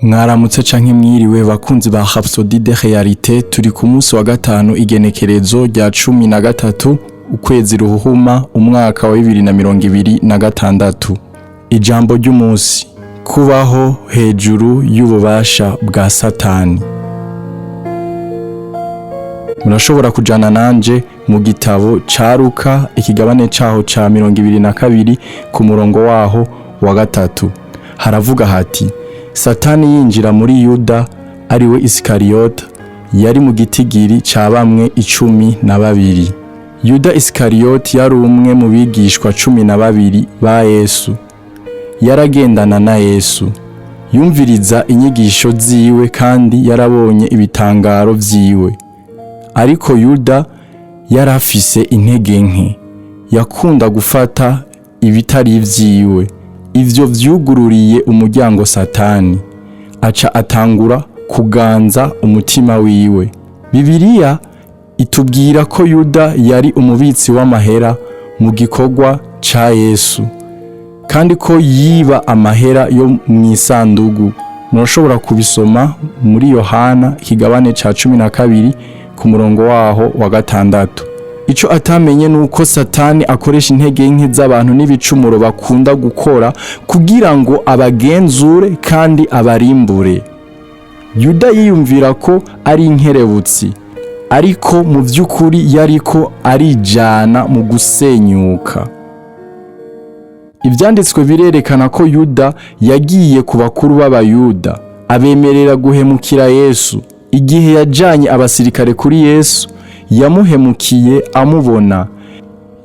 Mwaramutse canke mwiriwe bakunzi ba Rhapsodie de Réalité. Turi ku munsi wa gatanu, igenekerezo rya 13, ukwezi ruhuhuma, umwaka wa 2026. Ijambo ry'umunsi: kubaho hejuru y'ububasha bwa Satani. Murashobora kujana nanje mu gitabo ca Luka, ikigabane caho ca 22, ku murongo waho wa 3. Haravuga hati: "Satani yinjira muri Yuda, ariwe Isikariyota, yari mu gitigiri ca bamwe 12." Yuda Isikariyoti yari umwe mu bigishwa 12 ba Yesu. Yaragendana na Yesu, yumviriza inyigisho ziwe, kandi yarabonye ibitangaro vyiwe. Ariko Yuda yarafise intege nke, yakunda gufata ibitari ivyiwe. Ivyo vyugururiye umuryango Satani, aca atangura kuganza umutima wiwe. Bibiliya itubwira ko Yuda yari umubitsi w'amahera mu gikorwa ca Yesu, kandi ko yiba amahera yo mu isandugu. Murashobora kubisoma muri Yohana, ikigabane ca 12, ku murongo waho wa 6. Ico atamenye nuko Satani akoresha intege nke z'abantu n'ibicumuro bakunda gukora kugira ngo abagenzure kandi abarimbure. Yuda yiyumvira ko ari inkerebutsi, ariko mu vy'ukuri yariko arijana mu gusenyuka. Ivyanditswe birerekana ko Yuda yagiye ku bakuru b'Abayuda, abemerera guhemukira Yesu. Igihe yajanye abasirikare kuri Yesu, yamuhemukiye amubona.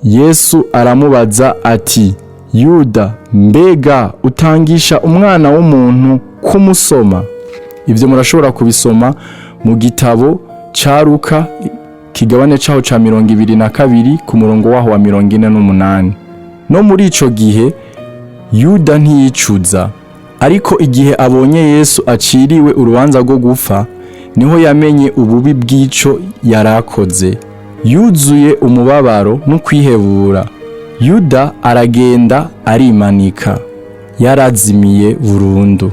Yesu aramubaza ati: "Yuda, mbega utangisha Umwana w'umuntu kumusoma?" Ibyo murashobora kubisoma mu gitabo ca Luka, kigabane caho ca 22, ku murongo waho wa 48. No muri ico gihe Yuda ntiyicuza, ariko igihe abonye Yesu aciriwe urubanza rwo gupfa, niho yamenye ububi bw'ico yarakoze. Yuzuye umubabaro no kwihebura, Yuda aragenda arimanika. Yarazimiye burundu.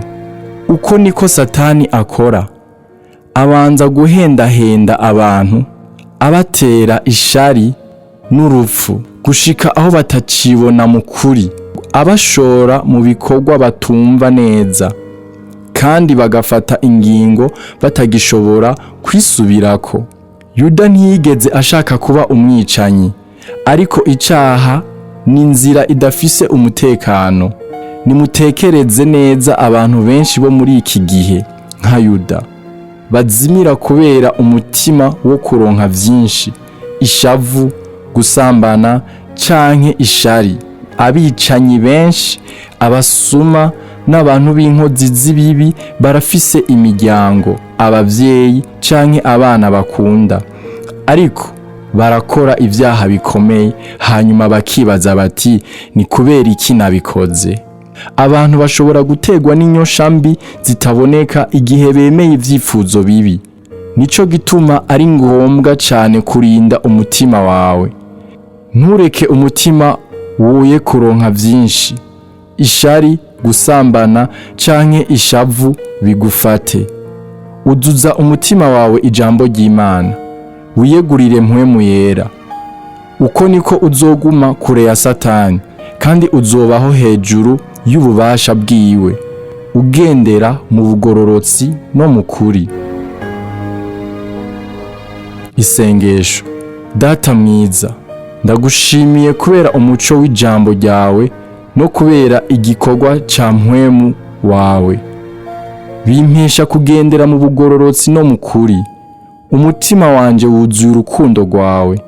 Uko niko Satani akora: abanza guhendahenda abantu, abatera ishari n'urupfu, gushika aho batacibona mu kuri, abashora mu bikorwa batumva neza, kandi bagafata ingingo batagishobora kwisubirako. Yuda ntiyigeze ashaka kuba umwicanyi, ariko icaha ni inzira idafise umutekano. Nimutekereze neza abantu benshi bo muri iki gihe nka Yuda bazimira kubera umutima wo kuronka vyinshi, ishavu, gusambana canke ishari. Abicanyi benshi, abasuma n'abantu b'inkozi z'ibibi barafise imiryango, abavyeyi canke abana bakunda, ariko barakora ivyaha bikomeye, hanyuma bakibaza bati: "Ni kubera iki nabikoze?" Abantu bashobora gutegwa n'inyosha mbi zitaboneka igihe bemeye ivyifuzo bibi. Nico gituma ari ngombwa cane kurinda umutima wawe. Ntureke umutima woye kuronka vyinshi, ishari, gusambana canke ishavu bigufate. Uzuza umutima wawe ijambo ry'Imana, wiyegurire Mpwemu Yera. Uko niko uzoguma kure ya Satani, kandi uzobaho hejuru y'ububasha bwiwe, ugendera mu bugororotsi no mu kuri. Isengesho. Data mwiza, ndagushimiye kubera umuco w'ijambo ryawe no kubera igikorwa ca Mpwemu wawe. Bimpesha kugendera mu bugororotsi no mu kuri. Umutima wanje wuzuye urukundo rwawe,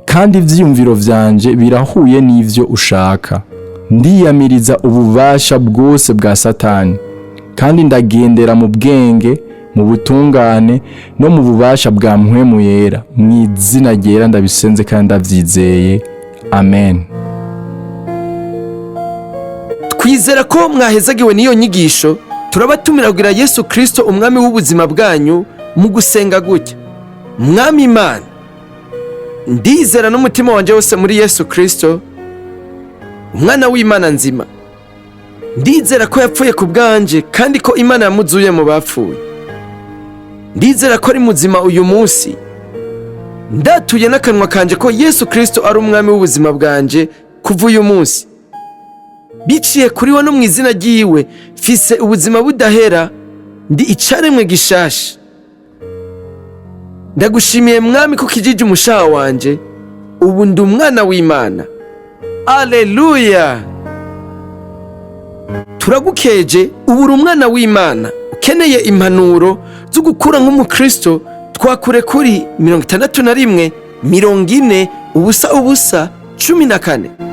kandi ivyiyumviro vyanje birahuye n'ivyo ushaka. Ndiyamiriza ububasha bwose bwa Satani, kandi ndagendera mu bwenge, mu butungane no mu bubasha bwa Mpwemu Yera. Mu izina ryera ndabisenze kandi ndavyizeye, amen. Twizera ko mwahezagiwe n'iyo nyigisho. Turabatumira kugira Yesu Kirisito umwami w'ubuzima bwanyu mu gusenga gutya: "Mwami Imana, ndizera n'umutima wanjye wose muri Yesu Kirisito." Umwana w'Imana nzima. Ndizera ko yapfuye ku bwanje kandi ko Imana yamuzuye mu bapfuye. Ndizera ko ari muzima uyu munsi. Ndatuye n'akanwa kanje ko Yesu Kristo ari umwami w'ubuzima bwanje kuva uyu munsi. Biciye kuri we no mu izina ryiwe, mfise ubuzima budahera, ndi icaremwe gishasha. Ndagushimiye Mwami ko ukijije umushaha wanje, ubu ndi umwana w'Imana. Aleluya! Turagukeje, ubu uri umwana w'Imana. Ukeneye impanuro zo gukura nk'umukristo, twakure kuri 61 40 00 14.